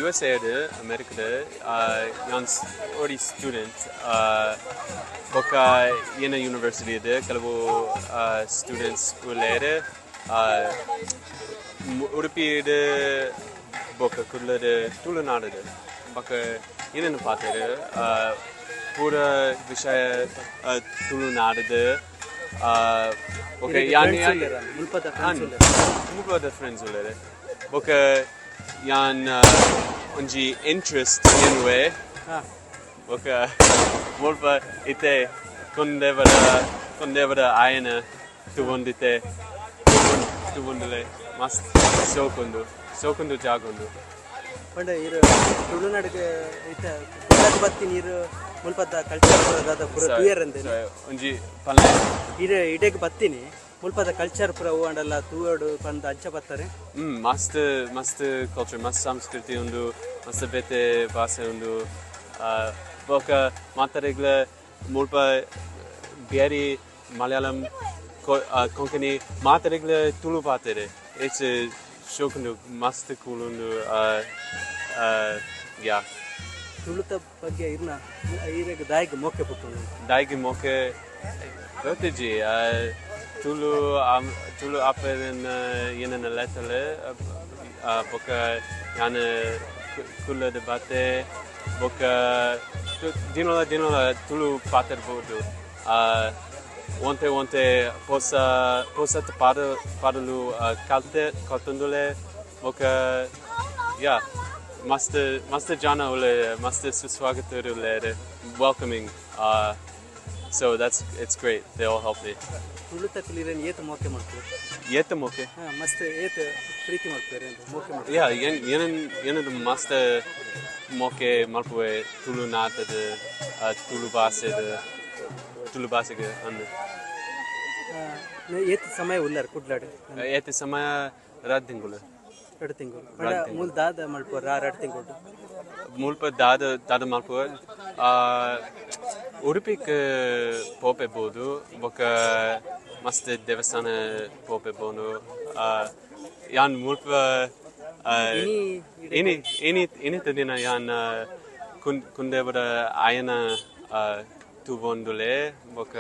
USA ಡ್, ಅಮೆರಿಕಡ್ ಯಾನ್ ಒರಿ ಸ್ಟೂಡೆಂಟ್. ಬೊಕ್ಕ ಎನ್ನ ಯೂನಿವರ್ಸಿಟಿ ಡ್ ಕೆಲವು ಸ್ಟೂಡೆಂಟ್ಸ್ ಉಲ್ಲೆರ್. ಉಡುಪಿಡ್ ಬೊಕ್ಕ ಕುಡ್ಲಡ್, ತುಳುನಾಡ್ ಬೊಕ್ಕ ಏನೇನು ಪಾತೆರ್ ಪೂರ ವಿಷಯ ತುಳುನಾಡ್ದ್. ಓಕೆ, ಯಾನ್ ಮುಲ್ಪದ ಮುಲ್ಪದ ಫ್ರೆಂಡ್ಸ್ ಉಲ್ಲೆರ್. ಬೊಕ್ಕ ಯಾನ್ ಒಂಜಿ ಇಂಟ್ರೆಸ್ಟ್ ಎನ್ನುವೆ. ಬೊಕ್ಕ ಮುಲ್ಪ ಇತ್ತೆ ಕುಂದೇವರ ಆಯನ ತೂವೊಂದಿತ್ತೆ, ತೂವೊಂದುಲ್ಲೆ. ಮಸ್ತ್ ಸೋಕುಂಡು, ಸೋಕುಂಡು ಜಾಗುಂಡು. ಪಂಡ ಇರ್ ತುಳುನಾಡಿಗೆ ಇತ್ತೆ ಕುಡ್ಲಗ್ ಬತ್ತಿ ನೀರು ಮುಲ್ಪದ ಕಲ್ಚರ್ ಪೂರ ದಾದ ಪೂರ ತೂಯರಂದೆ? ಒಂಜಿ ಪಲ್ಲೆ. ಇರ್ ಇಡೆಗ್ ಬತ್ತೀನಿ, ಮುಲ್ಪದ ಕಲ್ಚರ್ ಪೂರ ಹೂ ಆಂಡಲ್ಲ ತೂವೊಡು ಪಂದ್ ಅಂಚ ಬತ್ತಾರೆ? ಮಸ್ತ್ ಮಸ್ತ್ ಕಲ್ಚರ್, ಮಸ್ತ್ ಸಂಸ್ಕೃತಿ ಉಂಡು, ಮಸ್ತ್ ಬೇತೆ ಭಾಷೆ ಉಂಡು. ಬೊಕ್ಕ ಮಾತರೆಗ್ಲ ಮುಲ್ಪ ಬ್ಯಾರಿ, ಮಲಯಾಳಂ, ಕೊಂಕಣಿ ಮಾತರೆಗ್ಲ ತುಳು ಪಾತೆರೆ. It's ಶೋಕುಂಡು, ಮಸ್ತ್ ಕೂಲ್ ಉಂಡು, ಯಾ. ತುಳುತ ಬಗ್ಗೆ ಇರ್ನ ಈರೆಗ್ ದಾಯಿಗ್ ಮೋಕೆ ಪುಟ್ಟುಂಡು? ದಾಯಿಗೆ ಮೋಕೆ ಗೊತ್ತಿಜ್ಜಿ. ತುಳು ತುಳು ಅಪ್ಪೆನ ಏನನ್ನ ಲೆತ್ತಲೆ. ಬೊಕ್ಕ ಯಾನ್ ಕುಲ್ಲದ ಬತ್ತೆ. ಬೊಕ್ಕ ದಿನೊಲ ದಿನೊಲ ತುಳು ಪಾತೆರ್ಬೋದು. ಒಂತೆ ಒಂತೆ ಪೊಸ ಪೊಸತ್ ಪಾಡ ಪಾಡಲು ಕಲ್ತೆ ಕಲ್ತೊಂದುಲ್ಲೆ. ಬೊಕ್ಕ ಯಾ, ಮಸ್ತ್ ಮಸ್ತ್ ಜನ ಉಲ್ಲೆರ್, ಮಸ್ತ್ ಸುಸ್ವಾಗತ ಉಲ್ಲೆರ್, welcoming, so it's great, they all help me. ತುಳುತ ಕುಲಿರನ್ ಏತ್ ಮೋಕೆ ಮಾಡ್ತಾರೆ? ಏತ್ ಮೋಕೆ? ಹಾ, ಮಸ್ತ್ ಏತ್ ಪ್ರೀತಿ ಮಾಡ್ತಾರೆ ಅಂತ ಮೋಕೆ ಮಾಡ್ತಾರೆ. ಯಾ, ಏನ್ ಏನನ್ ಏನದು ಮಸ್ತ್ ಮೋಕೆ ಮಲ್ಪುವೆ ತುಳು ನಾಟದ, ತುಳು ಭಾಷೆದ, ತುಳು ಭಾಷೆಗೆ ಅಂದ್. ಏತ್ ಸಮಯ ಉಲ್ಲಾರ ಕುಡ್ಲಾಡ್? ಏತ್ ಸಮಯ? 2 ತಿಂಗಳು. 2 ತಿಂಗಳು. ಪಂಡ ಮೂಲ ದಾದ ಮಲ್ಪುವರ ಆ 2 ತಿಂಗಳು? ಮುಲ್ಪ ದಾದ ದಾದ ಮಲ್ಪುವ? ಉಡುಪಿಗ್ ಪೋಪೆಬೋದು, ಬೊಕ್ಕ ಮಸ್ತ್ ದೇವಸ್ಥಾನ ಪೋಪೆಬೋದು. ಯಾನ್ ಮುಲ್ಪ ಇನಿ ಇನಿ ಇನಿ ಇನಿತ ದಿನ ಯಾನ್ ಕುಂದೇವರ ಆಯನ ತೂವೊಂದುಲ್ಲೆ. ಬೊಕ್ಕ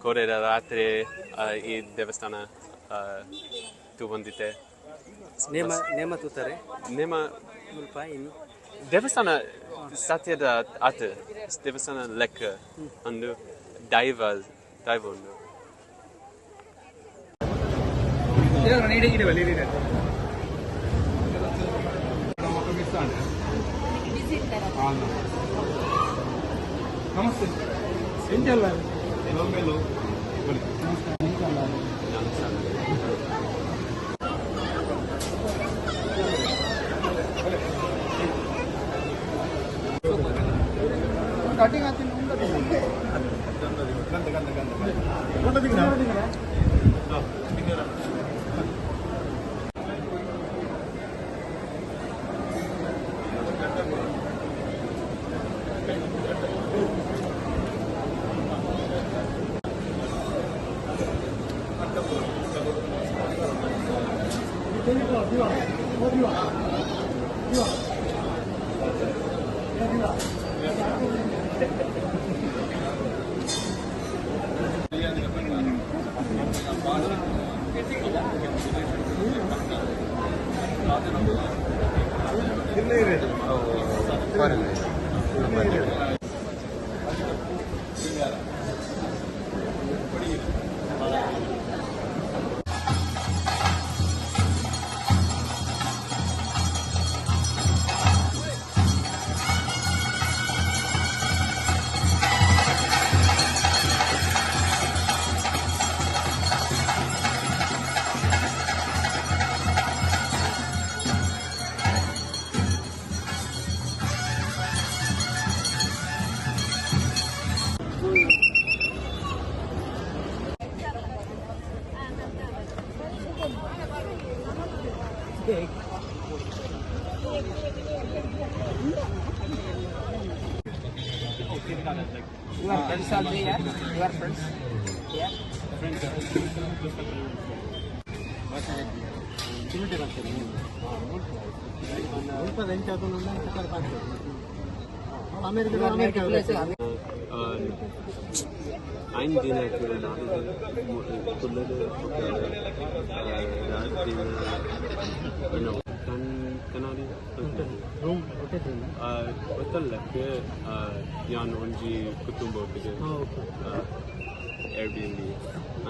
ಕೋಡೆದ ರಾತ್ರಿ ಈ ದೇವಸ್ಥಾನ ತೂವೊಂದಿತ್ತೆ. ನೇಮ ನೇಮ ತೂತಾರೆ? ನೇಮ ಮುಲ್ಪ ಇನಿ ದೇವಸ್ಥಾನ ಸತ್ಯದ ಆತ ದೇವಸ್ಥಾನ ಲೆಕ್ಕ ಒಂದು ದೈವ ದೈವ ಉಂಡು. ನಮಸ್ತೆ. ಎಂಚಲ್ಲ? Cutting. You are friends all day, yeah? You are friends? Yeah? ಅಲ್ಪದ ಎಂಚ ಅಮೆರಿಕ ಅಮೆರಿಕ ಐನ್ ದಿನ ತುಳುನಾಡು ಕುಲ್ಲದ ದಿನ ಕನಾಡಿ ರೂಮ್ ಗೊತ್ತಲ್ಲಕ್ಕೆ ಯಾನ್ ಒಂಜಿ ಕುಟುಂಬ ಒಟ್ಟಿಗೆ ಏರ್ ಬಿ ಎನ್ ಬಿ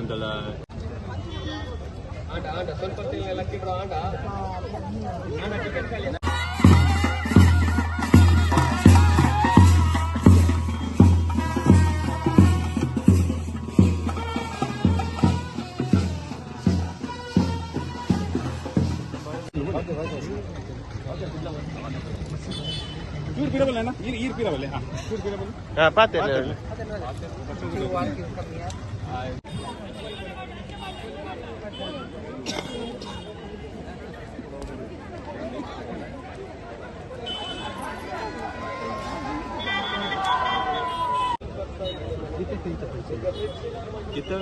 ಅಂದಲ. ಚೂರು ಪಿರಬಲ್ಲ ಅಣ್ಣ, ಈರ್ ಈರ್ ಪಿರಬಲ್ಲೆ, ಹಾಂ, ಚೂರು ಪಿರಬಲ್ಲೆ. ಕಿತ್ತ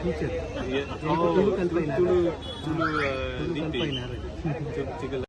ಟೀಚರ್. ತುಳು ತುಳು ಲಿಪಿ.